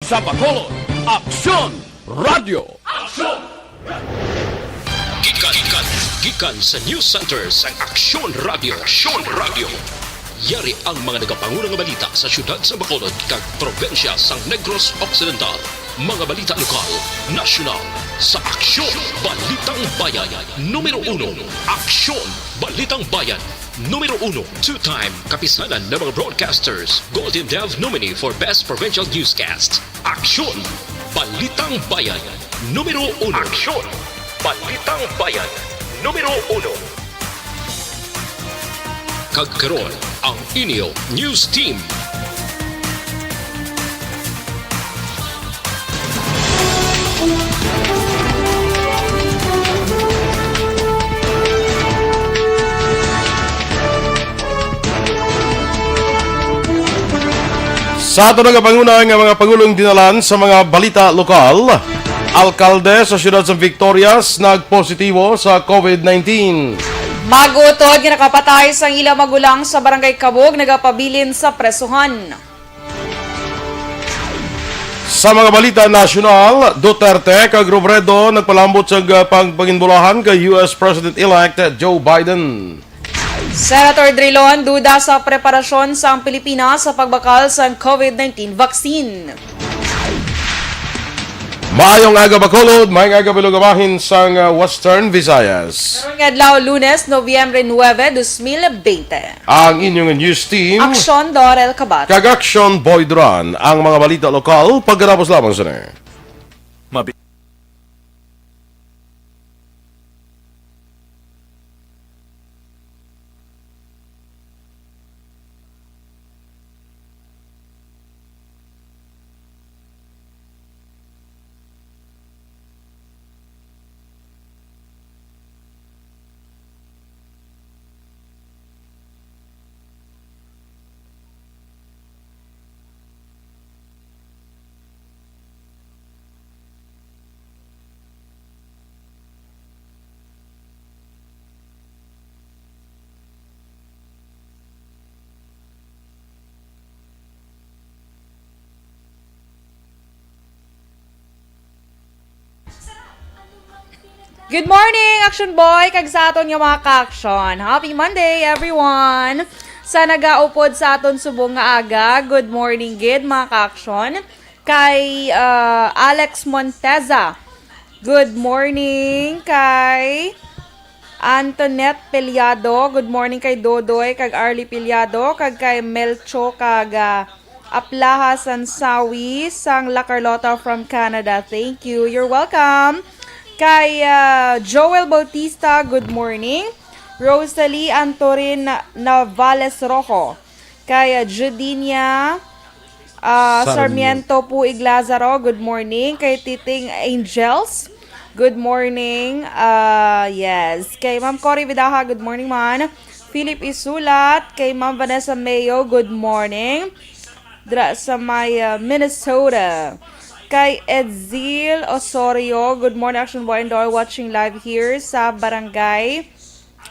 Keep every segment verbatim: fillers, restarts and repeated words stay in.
Sa Bacolod, Aksyon Radio. Aksyon! Gikan, gikan, gikan sa News Center sang Aksyon Radio. Aksyon Radio. Yari ang mga nagapanguna nga balita sa siyudad sa Bacolod kag probinsya sang Negros Occidental. Mga balita lokal, nasyonal, sa Aksyon, Balitang Bayan, numero uno. Aksyon, Balitang Bayan, numero uno. Two-time Kapisanan ng mga Broadcasters Golden Dove nominee for Best Provincial Newscast. Aksyon, Balitang Bayan, numero uno. Aksyon, Balitang Bayan, numero uno. Kag karon, ang inyo news team. Sa aton nga panguna nga mga pangulong dinalan sa mga balita lokal, alkalde sa siyudad sa Victorias nagpositibo sa covid nineteen. Mag-utod nga nakapatay sang ila magulang sa Barangay Kabog nagapabilin sa presohan. Sa mga balita nasyonal, Duterte kag Robredo nagpalambot sa pagpanginbulahan kay U S President-elect Joe Biden. Senator Drilon duda sa preparasyon sang Pilipinas sa pagbakal sang covid nineteen vaccine. Maayong aga, Bacolod. Maayong aga, Bilog, bahin sang, uh, Western Visayas. Karon nga adlaw, Lunes, Nobyembre nuebe, dos mil bente. Ang inyong news team, Aksyon Dorel Kabat. Kag Aksyon Boy Duran. Ang mga balita lokal, pagkatapos lamang sini. Mabi- Good morning, Action Boy, kag sa aton nga mga ka-action. Happy Monday, everyone! Sa nagaupod sa aton subong nga aga, good morning gid, mga ka-action. Kay, ah, Alex Monteza, good morning. Kay Antoinette Peliado, good morning kay Dodoy, kag Arlie Peliado, kag kay Melcho, kag, ah, Aplaha Sansawi sang La Carlota from Canada. Thank you. You're welcome. Kay, ah, Joel Bautista, good morning. Rosalie Antorin Navales Rojo. Kay, ah, Judinia, ah, Sarmiento. Sarmiento Puig Lazaro, good morning. Kay Titing Angels, good morning. Ah, yes. Kay Ma'am Cory Vidaja, good morning man. Philip Isulat, kay Ma'am Vanessa Mayo, good morning. Dra sa may, ah, Minnesota. Kay Edzil Osorio, good morning, Action Boy and Doy, watching live here sa Barangay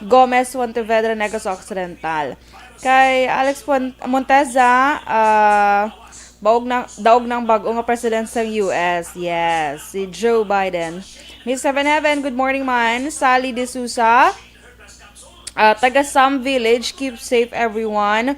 Gomez, Pontevedra, Negros Occidental. Kay Alex Pon-, Monteza, ah, baog na, daog ng bago nga president sa U S. Yes, si Joe Biden. Miss Heaven Heaven, good morning man. Sally De Souza, ah, taga Sam Village, keep safe everyone.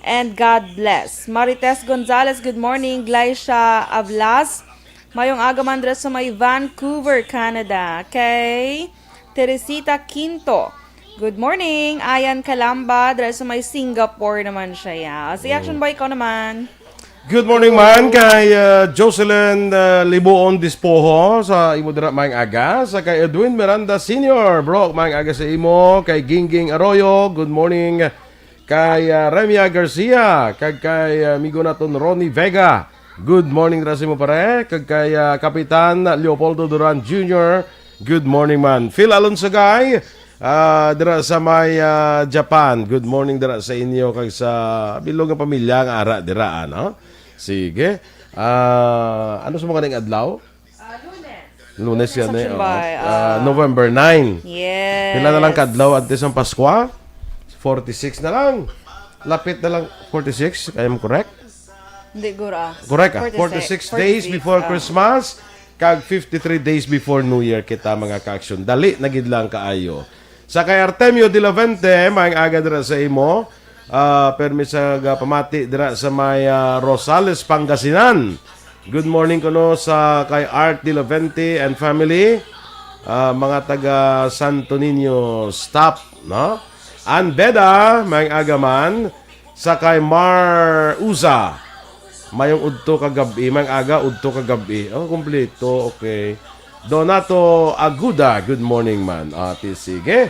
And God bless. Marites Gonzalez, good morning. Glycia Avlas, mayong aga man dira sa may Vancouver, Canada. Kay Teresita Quinto, good morning. Ayan Calamba, dira sa may Singapore naman siya, ya. Si Action Boy, ikaw naman. Good morning man kay, uh, Jocelyn, uh, Libuon Dispoho sa imo dira maayong aga. Sa kay Edwin Miranda Senior, bro, maayong aga sa imo. Kay Gingging Arroyo, good morning. Kay, ah, Remia Garcia, kag kay, ah, amigo naton Ronnie Vega. Good morning dira sa imo, pare. Kag kay, ah, Kapitan Leopoldo Duran Junior, good morning man. Phil Alonso Guy, ah, dira sa may, ah, Japan. Good morning dira sa inyo kag sa bilog nga pamilya nga ara dira, ano? Sige. Ah, ano sa mga ning adlaw? Ah, Lunes. Lunes yan eh, Action oh. By, Ah, ah, November nine. Yes. Pila na lang kadlaw antes ang Paskwa? Forty-six na lang. Lapit na lang, forty-six, I am correct? Hindi, guro, ah. Correct, ah. Forty-six, forty-six days before Christmas, kag fifty-three days before New Year kita, mga ka-aksyon. Dali na gid lang kaayo. Sa kay Artemio de la Vente, maayong aga dira sa imo. Ah, permi sa gapamati dira sa may, ah, Rosales, Pangasinan. Good morning kuno sa kay Art de la Vente and family. Ah, mga taga Santo Niño stop, no? Ann Beda, maayong aga man. Sa kay Mar Uza, mayong udto kagab-i, maayong aga, udto kagab-i. Oh, kompleto, okay. Donato Aguda, good morning man. Ati, sige.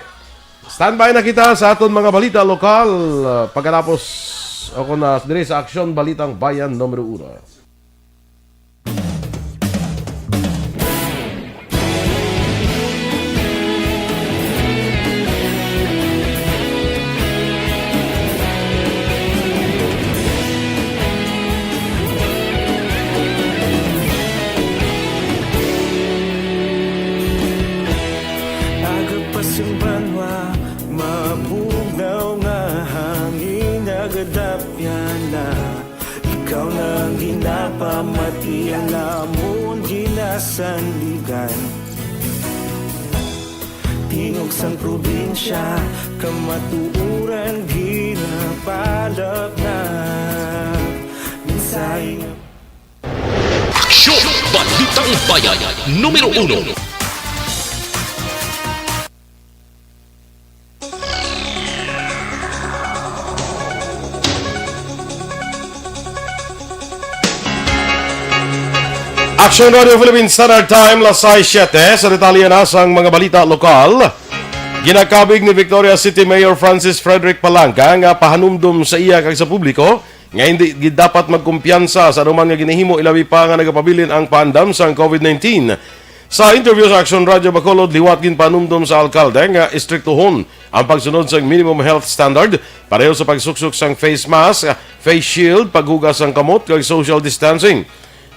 Standby na kita sa aton mga balita lokal. Ah, pagkatapos, ako na diri sa Aksyon Balitang Bayan numero uno. Aga pa sing banwa, mabugnaw nga hangin, nagadapyan na. Ikaw na ang ginapamati, ang amon ginasandigan. Tingog sang probinsya, kamatuoran ginapalapnap. Mensahe nga Aksyon! Balitang Bayan, numero uno. Aksyon Radio Philippine Standard Time, las sais siete. Sa detalye na sang mga balita lokal, ginakabig ni Victoria City Mayor Francis Frederick Palanca nga pahanumdom sa iya kag sa publiko nga hindi gid dapat magkumpiyansa sa anuman nga ginahimo, ilabi pa nga nagapabilin ang paandam sang COVID nineteen. Sa interview sa Aksyon Radio Bacolod, liwat ginpanumdom sa alkalde nga istriktuhon ang pagsunod sa minimum health standard, pareho sa pagsuksok sang face mask, face shield, paghugas sang kamot, kag social distancing.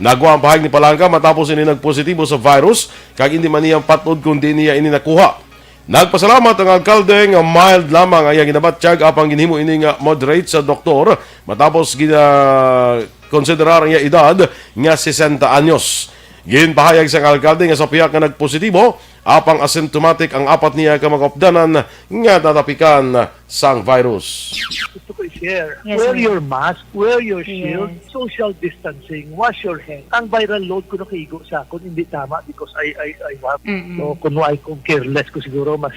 Nagwa ang pahayag ni Palanca matapos ini nagpositibo sa virus kag hindi man niya patnod kung diin niya ini nakuha. Nagpasalamat ang alkalde nga mild lamang ang iyang ginabatyag, apang ginhimo ini nga moderate sa doktor matapos gina-, konsiderar ang iya edad nga sesenta anyos. Ginpahayag sang alkalde nga sa pihak nga nagpositibo, apang asymptomatic ang apat niya ka mga updanan nga natapikan sang virus. Gusto ko i-share. Yes, Wear sir. your mask, wear your Yes. shield, social distancing, wash your hands. Ang viral load ko nakaigo sa akon, hindi tama because I, I, I have. Mm-mm. So, kung why, kung careless ko siguro, mas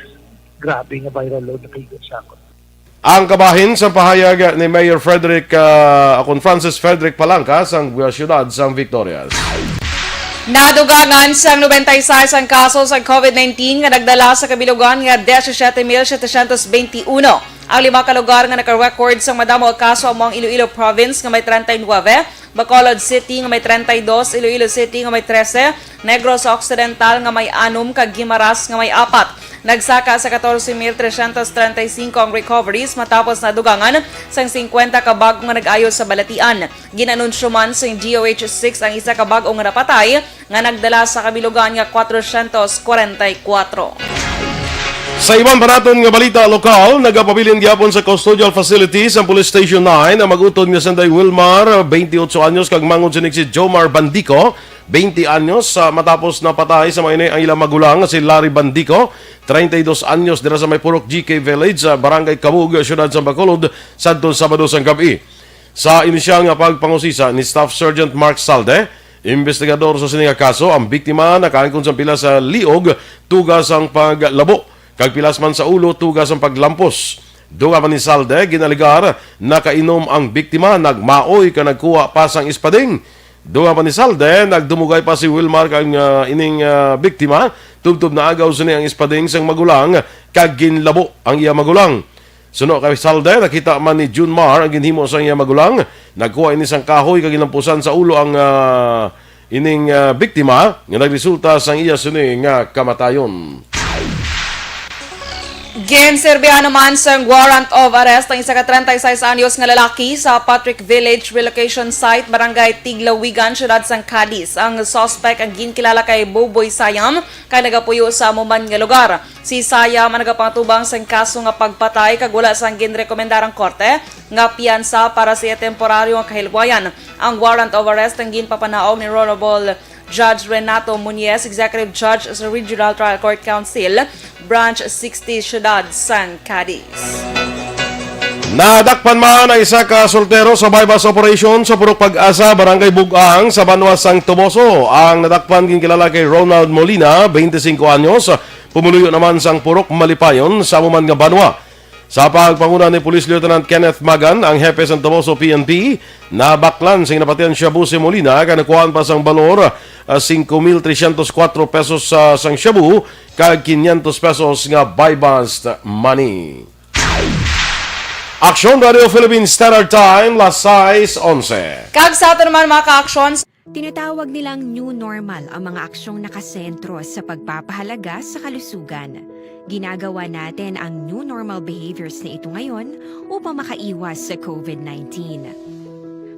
grabe nga viral load nakaigo sa akon. Ang kabahin sa pahayag ni Mayor Frederick, ah, akon Francis Frederick Palanca sang, ah, siyudad sang Victorias. Nadugangan sang nobenta y seis ang kaso sa COVID nineteen nga nagdala sa kabilugan nga diecisiete mil setecientos veintiuno. Ang lima ka lugar nga naka-record sang madamo nga kaso amo ang Iloilo Province nga may treinta y nueve, Bacolod City nga may treinta y dos, Iloilo City nga may trese, Negros Occidental nga may anom, kag Guimaras nga may apat. Nagsaka sa catorce mil trescientos treinta y cinco ang recoveries matapos nadugangan sang singkwenta ka bag-o nga nag-ayo sa balatian. Gin-anunsyo man sang D O H six ang isa ka bag-o nga napatay, nga nagdala sa kabilugan nga cuatrocientos cuarenta y cuatro. Sa iban pa naton nga balita lokal, nagapabilin gyapon sa custodial facilities ang Police Station nine ang mag-utod nga sanday Wilmar, twenty-eight anyos, kag mangon sining si Jomar Bandico, twenty anyos, sa matapos napatay sa mga ini ang ilang magulang nga si Larry Bandico, treinta y dos anyos, dira sa may Purok G K Village, sa Barangay Cabug, Siyudad sa Bacolod, sadto Sabado sang gab-i. Sa inisyal nga pagpangusisa ni Staff Sergeant Mark Salde, investigador sa sini nga kaso, ang biktima nakaangkon sang pila sa liog tuga sang paglabo, kag pilas man sa ulo tuga sang paglampos. Dugang pa ni Salde, ginalegar nakainom ang biktima, nagmaoy kag nagkuha pa sang espading. Dugang pa ni Salde, nagdumugay pa si Wilmar kag, ah, ining, ah, biktima, tubtob naagaw sini ang espading sang magulang kag ginlabo ang iya magulang. Suno kay Salde, nakita man ni Junmar ang ginhimo sang iya magulang. Nagkuha ini sang kahoy kag ginlampusan sa ulo ang, ah, ining, ah, biktima nga nagresulta sang iya sini nga kamatayon. Ginserbihan naman sang warrant of arrest ang isa ka treinta y seis anyos nga lalaki sa Patrick Village relocation site, Barangay Tiglawigan, Siyudad sang Cadiz. Ang suspect ang ginkilala kay Buboy Sayam, kay nagapuyo sa amo man nga lugar. Si Sayam ang nagapangtubang sang kaso nga pagpatay kag wala sang ginrekomendar ang korte nga piyansa para sa iya temporaryo nga kahilwayan. Ang warrant of arrest ang ginpapanaog ni Honorable Judge Renato Muñez, Executive Judge sa Regional Trial Court Council, Branch sixty, Siyudad sang Cadiz. Nadakpan man ang isa ka soltero sa buy-bust operation sa Purok Pag-asa, Barangay Bug-ang, sa banwa sang Toboso. Ang nadakpan ginkilala kay Ronald Molina, twenty-cinco anyos, pumuluyo naman sang Purok Malipayon sa amo man nga banwa. Sa pagpanguna ni Police Lieutenant Kenneth Magan, ang hepe sang Toboso P N P, nabaklan sing napatian shabu si Molina, kag nakuhaan pa sang balor, ah, cinco mil trescientos cuatro pesos sa sang shabu kag quinientos pesos nga buy-bust money. Aksyon Radio Philippine Standard Time, las sais onse. Kag sa aton naman, mga ka-aksyon, Tinatawag nilang new normal ang mga aksyong nakasentro sa pagpapahalaga sa kalusugan. Ginagawa natin ang new normal behaviors na ito ngayon upang makaiwas sa covid nineteen.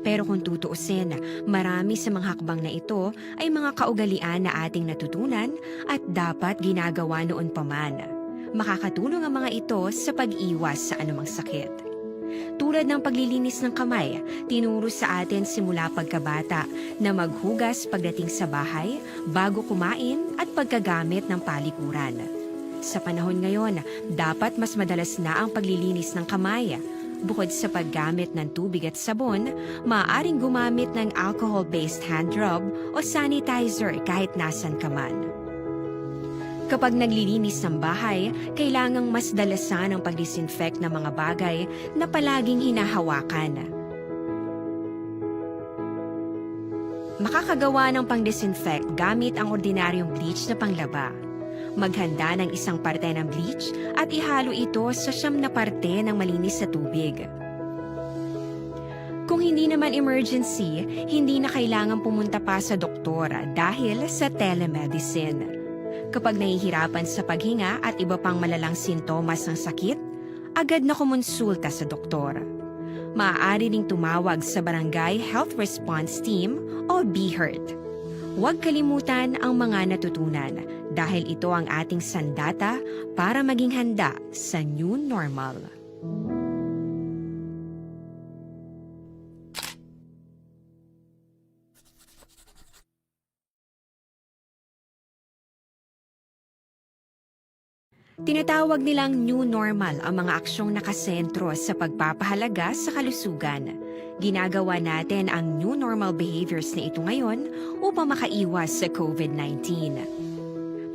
Pero kung tutuusin, marami sa mga hakbang na ito ay mga kaugalian na ating natutunan at dapat ginagawa noon pa man. Makakatulong ang mga ito sa pag-iwas sa anumang sakit. Tulad ng paglilinis ng kamay, tinuro sa atin simula pagkabata na maghugas pagdating sa bahay, bago kumain, at pagkagamit ng palikuran. Sa panahon ngayon, dapat mas madalas na ang paglilinis ng kamay. Bukod sa paggamit ng tubig at sabon, maaaring gumamit ng alcohol-based hand rub o sanitizer kahit nasan ka man. Kapag naglilinis ng bahay, kailangang mas dalasan ang pag-disinfect ng mga bagay na palaging hinahawakan. Makakagawa ng pang-disinfect gamit ang ordinaryong bleach na panglaba. Maghanda ng isang parte ng bleach at ihalo ito sa siyam na parte ng malinis na tubig. Kung hindi naman emergency, hindi na kailangan pumunta pa sa doktor dahil sa telemedicine. Kapag nahihirapan sa paghinga at iba pang malalang sintomas ng sakit, agad na kumonsulta sa doktor. Maaari ring tumawag sa Barangay Health Response Team o BHERT. Huwag kalimutan ang mga natutunan dahil ito ang ating sandata para maging handa sa new normal. Tinatawag nilang new normal ang mga aksyong nakasentro sa pagpapahalaga sa kalusugan. Ginagawa natin ang new normal behaviors na ito ngayon upang makaiwas sa covid nineteen.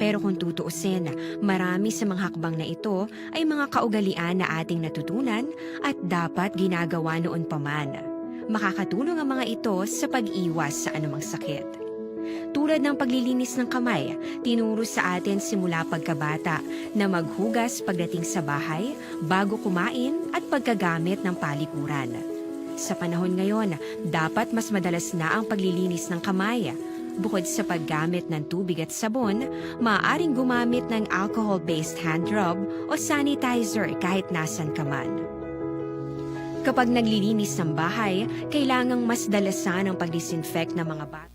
Pero kung tutuusin, marami sa mga hakbang na ito ay mga kaugalian na ating natutunan at dapat ginagawa noon pa man. Makakatulong ang mga ito sa pag-iwas sa anumang sakit. Tulad ng paglilinis ng kamay, tinuro sa atin simula pagkabata na maghugas pagdating sa bahay, bago kumain, at pagkagamit ng palikuran. Sa panahon ngayon, dapat mas madalas na ang paglilinis ng kamay. Bukod sa paggamit ng tubig at sabon, maaaring gumamit ng alcohol-based hand rub o sanitizer kahit nasan ka man. Kapag naglilinis ng bahay, kailangang mas dalasan ang pag-disinfect ng mga bagay.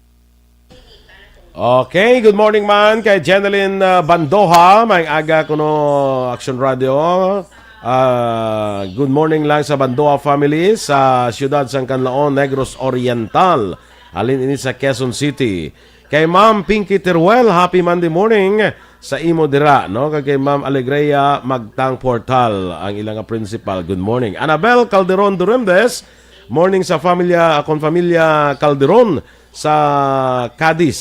Okay, good morning man kay Jeneline, uh, Bandoha. May aga kuno, Action Radio. Uh, good morning lang sa Bandoha family sa siyudad sang Canlaon, Negros Oriental. Halin ini sa Quezon City. Kay Ma'am Pinky Teruel, happy Monday morning sa imo dira, no? Kag kay Ma'am Alegria Magtang Portal, ang ilang principal. Good morning. Annabel Calderon Duremdes, morning sa familia, akon familia Calderon sa Cadiz.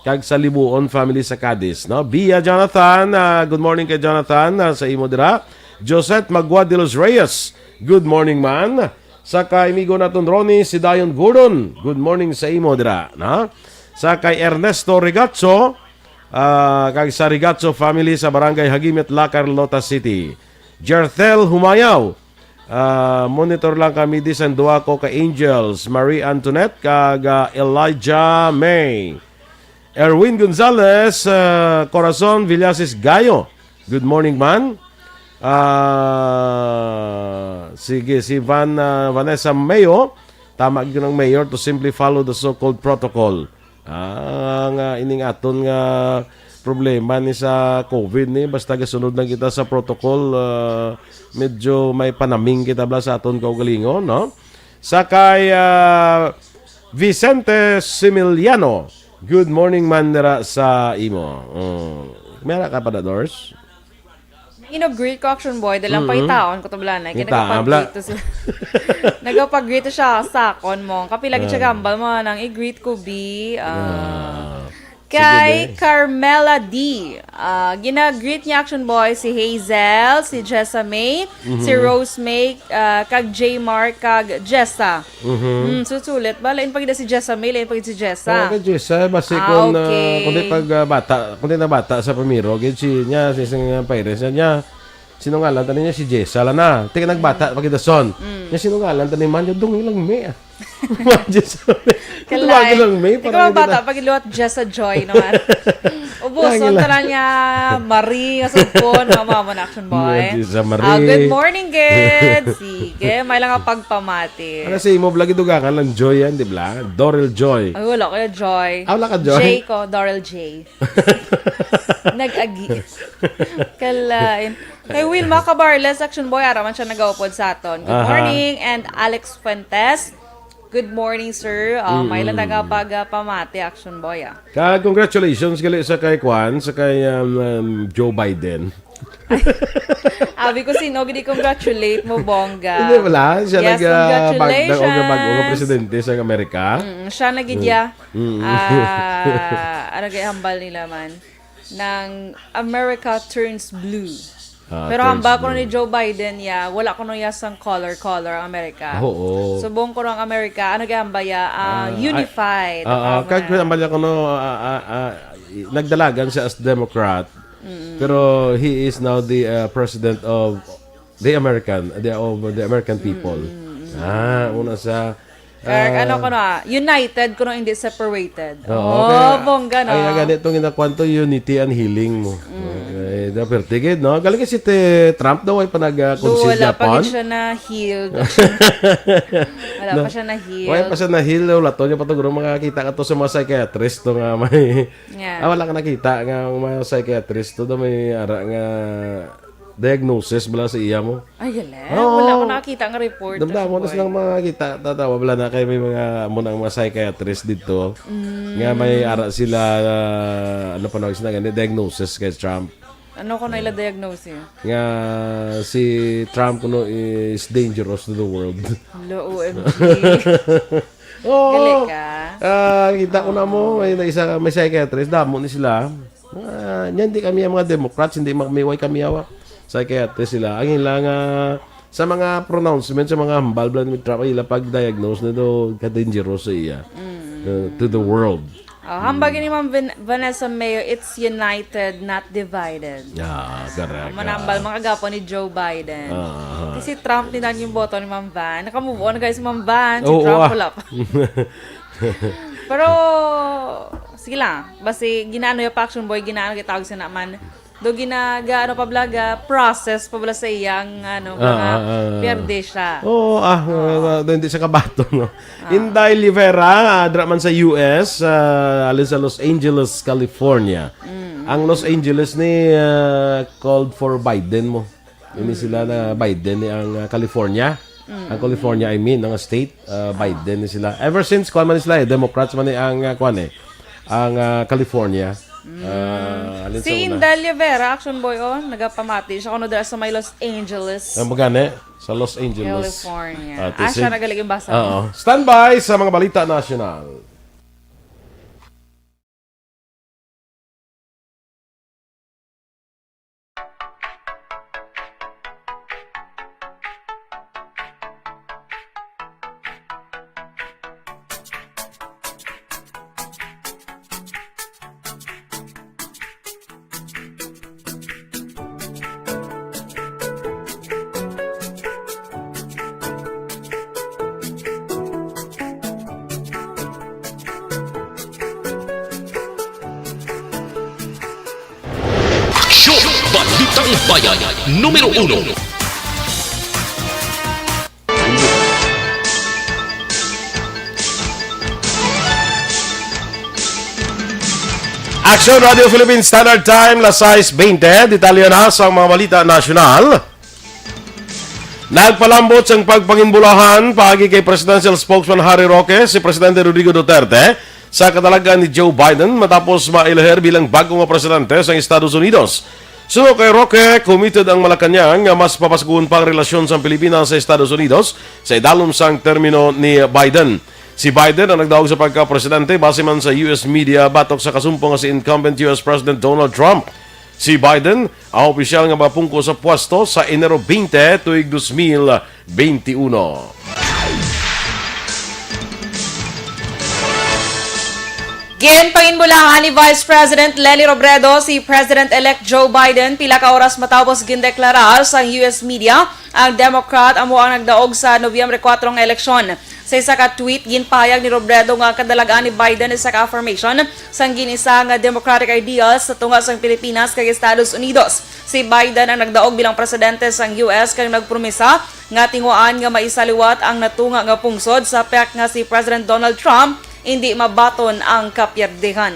Kag sa Libuon family sa Cadiz, no? Bia Jonathan, ah, good morning kay Jonathan, ah, sa imo dira. Josette Magua de los Reyes, good morning man. Sa kay amigo naton Ronnie Sidayon Gordon, good morning sa imo dira, no? Sa kay Ernesto Regacho, ah, kag sa Regacho family sa Barangay Hagimet, La Carlota City. Jerthel Humayaw, ah, monitor lang kami di sang duha ko ka angels, Marie Antoinette kag, ah, Elijah May. Erwin Gonzalez, ah, Corazon Villasis Gayo. Good morning man. Ah, sige, si Van, ah, Vanessa Mayo, tama gyud ang mayor to simply follow the so-called protocol. Ah, nga ining aton nga problema ni sa COVID ni, basta gasunod lang kita sa protocol, ah, medyo may panaming kita bala sa aton kaugalingon, no? Sa kay, ah, Vicente Similiano, good morning man dira sa imo. Mm. May ara ka pa na, Dors? Ino-greet ko, Action Boy, dalang Mm-mm. pangitaon ko to bala na. Kaya Kita, abla. nagapag-greet to sila. Nagapag-greet to siya sa akon mo. Kapila gid siya Ah. gambal mo nang i-greet ko, bi. Ah. Ah. Kay Sige, be. Carmela D. Ah, gina-greet niya, Action Boy, si Hazel, si Jessa May, si Mhm. Rose May, ah, kag J Mark, kag Jessa. Mhm. Hmm, susulit ba? Lain pa gid si Jessa May, lain pa gid si Jessa. Oh, kay Jessa, basi Ah, kung, ah, okay. kung di pag, ah, bata, kung di na bata sa primero, gid si niya, si isang, ah, Pires niya, niya, sinungalan tani niya si Jessa lang na. Tika nagbata pa gid dason. Mm. Niya sinungalan tani man, niya dungi lang may, ah. Jessa. Kalay. Dungi lang may, Ikaw parang ang bata, hindi na. pag iluwat, Jessa Joy naman. Ubos, Lagi ang lang. tanan niya, Marie, nga sugpon, nga mama na, Action Boy. Jessa Marie. Ah, good morning, good. Sige, may lang ang pagpamati. Ano si imo, vlog, dugangan lang Joy yan, di ba? Dorel Joy. Ay, wala ko yung Joy. Ah, wala ka, Joy? J ko, Dorel J. Nag-agi. Kalain. Kay Wilma Cabarles, Action Boy, ara man siya nagaupod sa aton. Good Aha. morning. And Alex Fuentes, good morning, sir. Uh, may lang Mm-mm. nagapagpamati, Action Boy, ah. Ka, congratulations gali sa kay Kwan, sa kay, um, um, Joe Biden. Abi ko, sino gid i-congratulate mo, bongga. Hindi, wala. Siya Yes, nag, ah, bag-, nag-, congratulations. bag-o nga presidente sa Amerika. Mm, siya na gid ya. Mm. Ah, ano kay hambal nila man? Nang America turns blue. Ah, Pero turns hambal ko blue. Ni Joe Biden ya, wala ko ya sang color-color ang Amerika. Ah, oo. Subong ko ang Amerika, ano kay hambal ya? Ah, Ah, unified. ah, ah, Ang kag mga- hambal niya kuno, ah, ah, ah, nagdalagan siya as Democrat. Pero he is now the, ah, president of the American, the, of the American people. Ah, una sa, Correct. ah, Ano ko na? United ko hindi separated. Oo, Oh, kaya, bongga na. Ay, nga ganito ang ginakuan to, unity and healing mo. Eh, dapat tigid, no? Galing si te Trump daw ay pa nag, ah, Do, concede wala pa Japan. Gid siya na-healed. Wala No. pa siya na-healed. Wala pa siya na-heal, wala to niya pa to, guro, makakita ka to sa mga psychiatrist to nga may, Yeah. Ah, wala ka nakita nga ang mga psychiatrist to, daw may ara nga diagnosis bala sa iya mo. Ay, gali. Oo. Wala ko nakakita nga report. Damdamo na Boy. Silang mga kita, tatawa bala na kay may mga, mo ng mga psychiatrist dito. Nga may ara sila, ah, ano pa na sila, gani, diagnosis kay Trump. Ano ko na ila diagnosis? Nga si Trump kuno is dangerous to the world. Hello, O M G. Oo. Gali ka? Ah, kita ko na mo, may na isa, may psychiatrist, damo ni sila. Ah, niyan di kami ang mga Democrats, hindi mag-, may way kami hawak. Psychiatrist sila. Ang ilang, ah, sa mga pronouncement, sa mga hambal bala ni Trump, ang ilang pag-diagnose na daw ka-dangerous sa iya. Uh, to the world. Oh, hambag ni Ma'am Van- Vanessa Mayo, it's united, not divided. Ah, correct. Manambal, mga gapon ni Joe Biden. Ah. Kasi Trump ni yung boto ni Ma'am Van. Naka-move on, guys, si Ma'am Van. Si Oo, Trump, ah. Wala pa. Pero, sige lang. Basi, ginaano yung pa Action Boy, ginaano yung tawag sa naman. Do ginaga, ano pa blaga, process pa bala sa iyang, ano, mga Ah, ah, ah. pierde siya. Oo, ah, uh, hindi siya kabato, no? Inday Livera, ah, dra man sa U S, ah, alin sa Los Angeles, California. Ang Los Angeles ni, ah, called for Biden mo. Ini sila na Biden ni ang, ah, California. Ang California, I mean, ang state, ah, Biden ni sila. Ever since, kuan man ni sila eh, Democrats man ni ang, ah, kuan eh, ang, ah, California. Ah, alin sa Si una? Inday Livera, Action Boy, oh, nagapamati siya kuno dira sa may Los Angeles, Ang magani sa Los Angeles. California. Ah, Ah, siya tisig. Nagalig yung basa. Oo. Standby sa mga balita nasyonal. Aksyon! Balita Tambayan numero uno. Action Radio Philippines Standard Time, las sais bente. Detalye na sa mga balita nasyonal. Nagpalambot sang pagpanginbulahan paagi kay Presidential Spokesman Harry Roque si Presidente Rodrigo Duterte sa kadalagan ni Joe Biden matapos mailahir bilang bag-o nga presidente sang Estados Unidos. Suno kay Roque, committed ang Malacañang nga mas papasguhon pa ang relasyon sang Pilipinas sa Estados Unidos sa idalom sang termino ni Biden. Si Biden ang nagdaog sa pagka-presidente base man sa U S media batok sa kasumpong nga si incumbent U S President Donald Trump. Si Biden ang opisyal nga mapungko sa pwesto sa Enero twenty tuig dos mil beintiuno. Ginpanginbulahan ni Vice President Leni Robredo si President-elect Joe Biden pila ka oras matapos gindeklara sang U S media ang Democrat amo ang nagdaog sa Nobyembre kuwatro nga eleksyon. Sa isa ka tweet, ginpahayag ni Robredo nga ang kadalagan ni Biden isa ka affirmation sang gin-isa nga democratic ideals sa tunga sang Pilipinas kag Estados Unidos. Si Biden ang nagdaog bilang presidente sang U S kag nagpromesa nga tinguhaan nga maisaliwat ang natunga nga pungsod sa pek nga si President Donald Trump indi mabaton ang kapiyerdihan.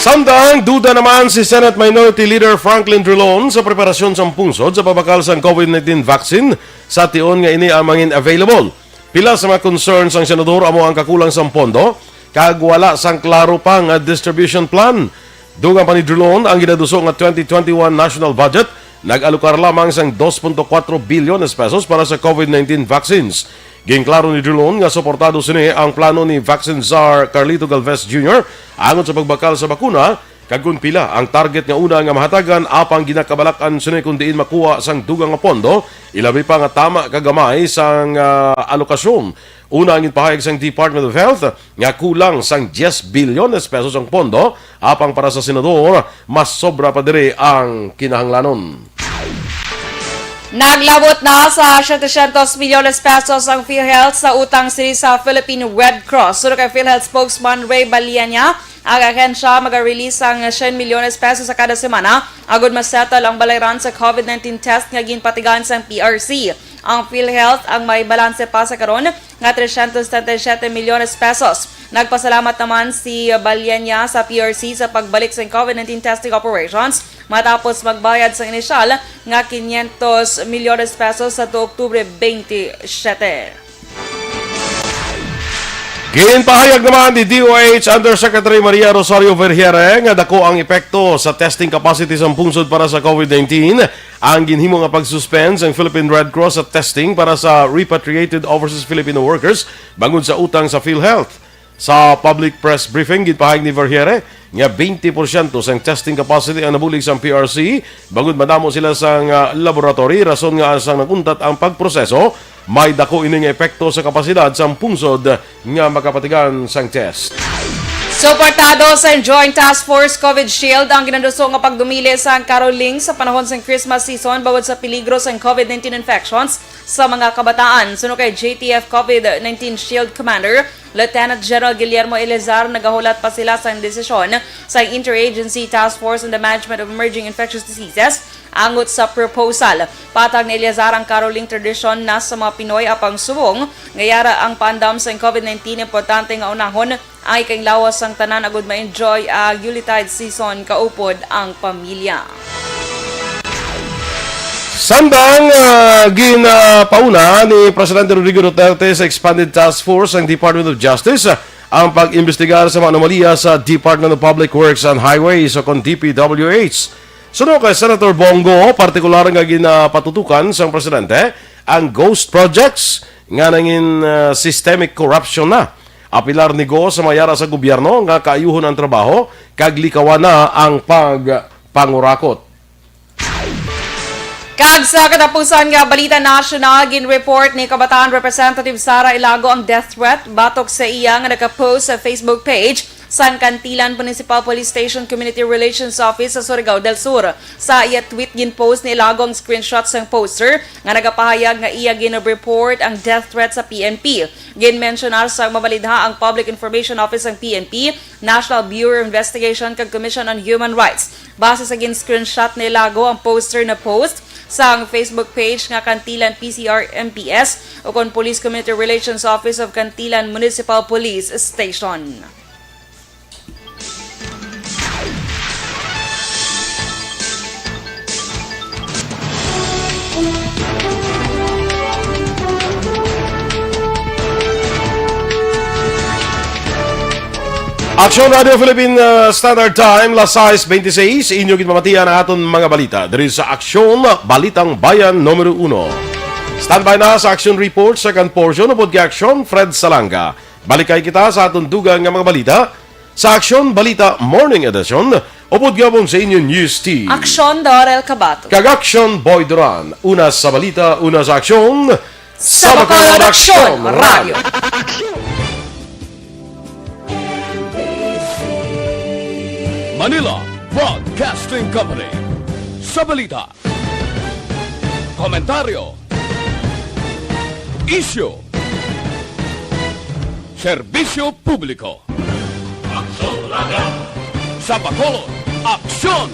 Samtang duda naman si Senate Minority Leader Franklin Drilon sa preparasyon sang pungsod sa pagbakal sang COVID nineteen vaccine sa tion nga ini ang mangin available. Pila sa mga concerns sang senador amo ang kakulang sang pondo kag wala sang klaro pa nga distribution plan. Dugang pa ni Drilon, ang ginaduso nga twenty twenty-one national budget nag-alokar lamang sang dos punto kuwatro bilyones pesos para sa COVID nineteen vaccines. Ginklaro ni Drilon nga suportado sini ang plano ni Vaccine Czar Carlito Galvez Junior angot sa pagbakal sa bakuna, kag kon pila ang target nga una nga mahatagan, apang ginakabalak-an sini kon diin makuha sang dugang nga pondo, ilabi pa nga tama ka gamay sang, ah, alokasyon. Una, ang ginpahayag sang Department of Health nga kulang sang diyes bilyones pesos ang pondo, apang para sa senador, mas sobra pa diri ang kinahanglanon. Naglabot na sa setecientos milyones pesos ang PhilHealth sa utang sini sa Philippine Red Cross. Suno kay PhilHealth spokesman Ray Balianya, ang ahensya maga-release sang syen milyones pesos sa kada semana agud ma-settle ang balayran sa COVID nineteen test nga ginpatigan sang P R C. Ang PhilHealth ang may balanse pa sa karon nga trescientos setenta y siete milyones pesos. Nagpasalamat naman si Balianya sa P R C sa pagbalik sa COVID nineteen testing operations matapos magbayad sa inisyal nga quinientos milyones pesos sa tuo Oktubre twenty twenty-four. Ginpahayag naman ni D O H Undersecretary Maria Rosario Vergeire nga dako ang epekto sa testing capacity sang pungsod para sa COVID nineteen ang ginhimo nga pag-suspend sang Philippine Red Cross sa testing para sa repatriated overseas Filipino workers bangod sa utang sa PhilHealth. Sa public press briefing, ginpahayag ni Vergeire nga twenty porsyento sang testing capacity ang nabulig sang P R C, bangod madamo sila sang, ah, laboratory, rason nga sang nag-untat ang pagproseso, may dako ini nga epekto sa kapasidad sang pungsod nga makapatigan sang test. Suportado sa Joint Task Force COVID Shield ang ginaduso nga pagdumili sang caroling sa panahon sang Christmas season bangod sa peligro sang COVID nineteen infections sa mga kabataan. Suno kay J T F COVID nineteen Shield Commander Lieutenant General Guillermo Eleazar, nagahulat pa sila sang desisyon sa Interagency Task Force on the Management of Emerging Infectious Diseases angot sa proposal. Patag ni Eleazar, ang caroling tradisyon na sa mga Pinoy apang subong nga yara ang paandam sang COVID nineteen, importante nga unahon ang ikainlawas sang tanan agud ma-enjoy ang Yuletide season kaupod ang pamilya. Samtang, ah, ginapauna ni Presidente Rodrigo Duterte sa expanded task force ang Department of Justice, ah, ang pag-imbestigar sa mga anomalya sa Department of Public Works and Highways o kon D P W H. Suno kay Senator Bong Go, partikular nga ginapatutukan sang presidente ang ghost projects nga nangin, ah, systemic corruption na. Apelar ni Go sa mga yara sa gobyerno nga kaayuhon ang trabaho kag likawan na ang pagpangurakot. Kag sa katapusan nga balita nasyonal, gin-report ni Kabataan Representative Sara Ilago ang death threat batok sa iya nga nakapost sa Facebook page sang Cantilan Municipal Police Station Community Relations Office sa Surigao del Sur. Sa iya tweet, ginpost ni Lago ang screenshot sang poster nga nagapahayag nga iya gin-report ang death threat sa P N P. Ginmensyonar sang mabalidha ang Public Information Office sang P N P, National Bureau of Investigation kag Commission on Human Rights. Base sa gin-screenshot ni Lago ang poster na post sang Facebook page nga Cantilan P C R M P S ukon Police Community Relations Office of Cantilan Municipal Police Station. Aksyon Radio Philippine, uh, Standard Time, las sais bente seis, inyo ginpamatian ang aton mga balita diri sa Aksyon, Balitang Bayan Numero Uno. Standby na sa Aksyon Report, second portion, upod kay Aksyon Fred Salanga. Balikay kita sa aton dugang nga mga balita sa Aksyon Balita Morning Edition, upod gihapon sa inyo News Team. Aksyon Dorel Cabato. Kag Aksyon Boy Duran. Una sa balita, una sa aksyon, sa Bacolod Aksyon Radio. Manila Broadcasting Company. Sa balita, komentaryo, isyu, serbisyo publiko. Aksyon Radio. Sa Bacolod, Aksyon